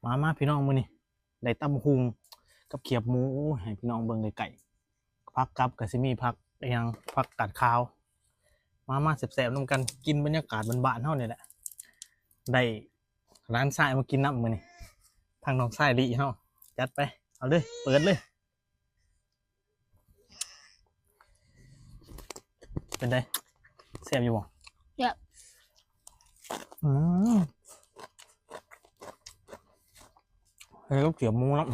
ມາ ມາ ພີ່ນ້ອງ ມື້ນີ້ໄດ້ຕຳບັກຫຸ່ງກັບຂຽບໝູ ໂອ້ຍ ໃຫ້ພີ່ນ້ອງເບິ່ງໃກ້ໆ. ຜັກກັບກໍຊິມີຜັກອີ່ຫຍັງ ຜັກກາດຂາວ. ມາ ມາແຊບໆນຳກັນ ກິນບັນຍາກາດບ້ານໆເຮົານີ້ແຫຼະ. ໄດ້ຫຼານຊາຍມາກິນນຳມື້ນີ້ ທາງນ້ອງຊາຍລີເຮົາ. ຈັດໄປ ເອົາເລີຍ ເປີດເລີຍ. ເປັນໃດ ແຊບຢູ່ບໍ່? ແຊບ. ອືມ ເຮັດກັບຂຽບໝູນຳ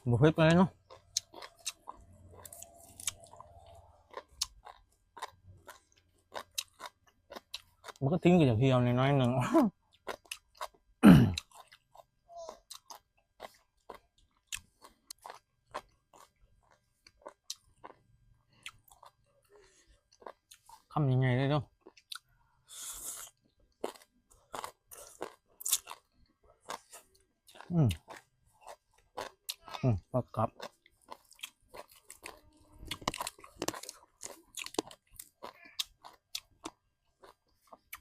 ບໍ່ເຜັດປານໃດເນາະ. ມັນກໍຖິ້ມກັນຢ່າງດຽວໜ້ອຍໜຶ່ງ. ຄຳໃຫຍ່ໆເລີຍເນາະ. ອືມ ອືມ ປາກັບ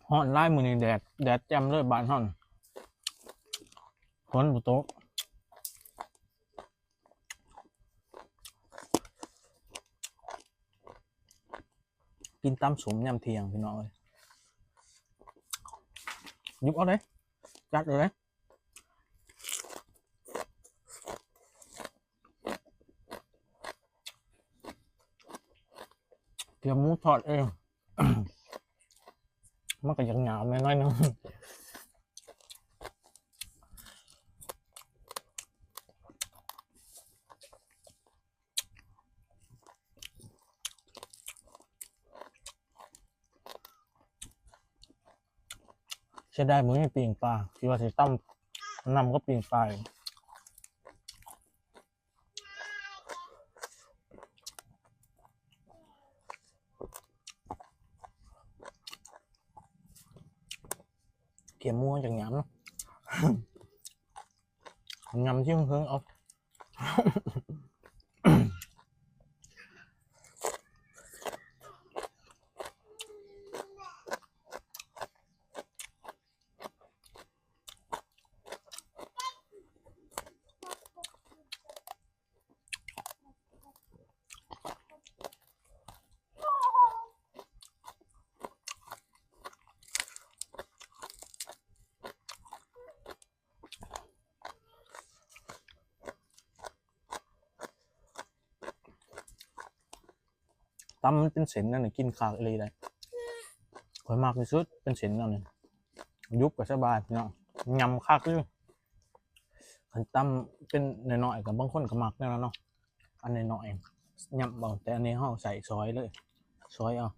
ຮ້ອນຫຼາຍມື້ນີ້ ແດດ ແດດແຈ່ມເລີຍບ້ານເຮົາ ຝົນບໍ່ຕົກ. ກິນຕຳສົ້ມຍາມທ່ຽງພີ່ນ້ອງເອີຍ. ຢຸບເອົາເດ້ ຈັດເອົາເດ້. ຂຽບໝູທອດເອງ ມັນກໍຢາກຫຍາບແດ່ໜ້ອຍໜຶ່ງ. ເສຍດາຍບໍ່ມີປີ້ງປາ ຄິດວ່າຊິຕຳນຳກັບປີ້ງປາ. ຂຽບໝູຈັກຫຍາມເນາະ ຫຍາມທີ່ເຫິງໆເອົາ. ຕຳມັນເປັນເສັ້ນແນວນີ້ ກິນຄັກອີ່ຫຼີເດ້. ຂ້ອຍມັກທີ່ສຸດເປັນເສັ້ນແນວນີ້ ຢຸບກໍສະບາຍພີ່ນ້ອງ ຫຍຳຄັກຢູ່. ຄັນຕຳເປັນນ້ອຍໆ ກໍບາງຄົນກໍມັກແນວນັ້ນເນາະ ອັນນ້ອຍໆ ຫຍຳເອົາ. ແຕ່ອັນນີ້ເຮົາໃສ່ຊອຍເລີຍ ຊອຍເອົາ.